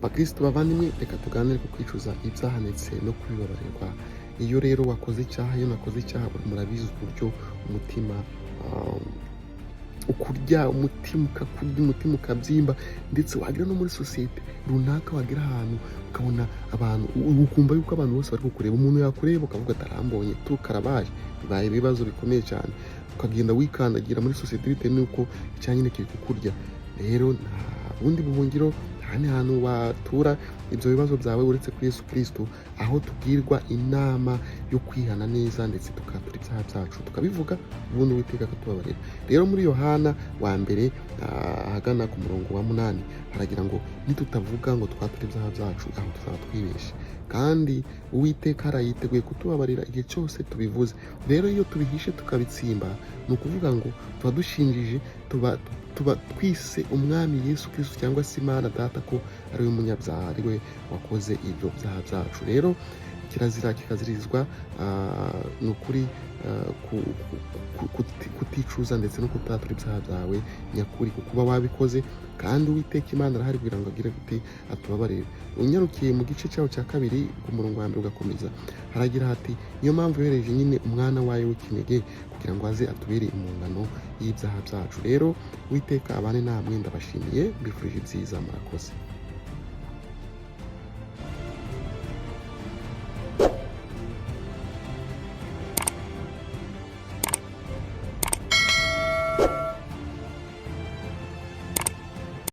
Bakristo bavandimwe, reka tuganire ku kwicuza ibyaha ndetse no kubibabarirwa. Iyo rero wakoze icyaha, iyo nakoze icyaha, murabizi uburyo umutima ukurya, umutima ukakurya, umutima ukabyimba, ndetse wagera no muri sosiyete runaka, wagera ahantu ukabona abantu, ukumva yuko abantu bose bari kukureba. Umuntu yakureba ukavuga ati: "Arambonye tu, karabaye, bibaye ibibazo bikomeye cyane." Ukagenda wikandagira muri sosiyete bitewe n'uko icyaha nyine kiri kukurya. Rero nta bundi buhungiro, nta handi hantu watura ibyo bibazo byawe uretse kuri Yesu Kristo, aho tubwirwa inama yo kwihana neza ndetse tukatura ibyaha byacu, tukabivuga, ubundi Uwiteka akatubabarira. Rero muri Yohana wa mbere, ahagana ku murongo wa 8, haragira ngo: "Nitutavuga ngo twature ibyaha byacu, aho tuzaba twibeshe, kandi Uwiteka arayiteguye kutubabarira igihe cyose tubivuze." Rero iyo tubihishe tukabitsimba, ni ukuvuga ngo tuba dushinjije, tuba twise Umwami Yesu Kristo cyangwa se Imana Data ko ari we munyabyaha, ari we wakoze ibyo byaha byacu. Rero kirazira kikazirizwa, ni ukuri, kuticuza ndetse no kutatura ibyaha byawe nyakuri, kuko uba wabikoze kandi Uwiteka Imana arahari kugira ngo agire gute? Atubabarire. Unyarukiye mu gice cyawo cya kabiri, ku murongo wa mbere ugakomeza, haragira hati: "Niyo mpamvu yohereje nyine umwana wayo w'ikinege kugira ngo aze atubere impongano y'ibyaha byacu." Rero Uwiteka abane namwe, ndabashimiye, mbifurije ibyiza, murakoze.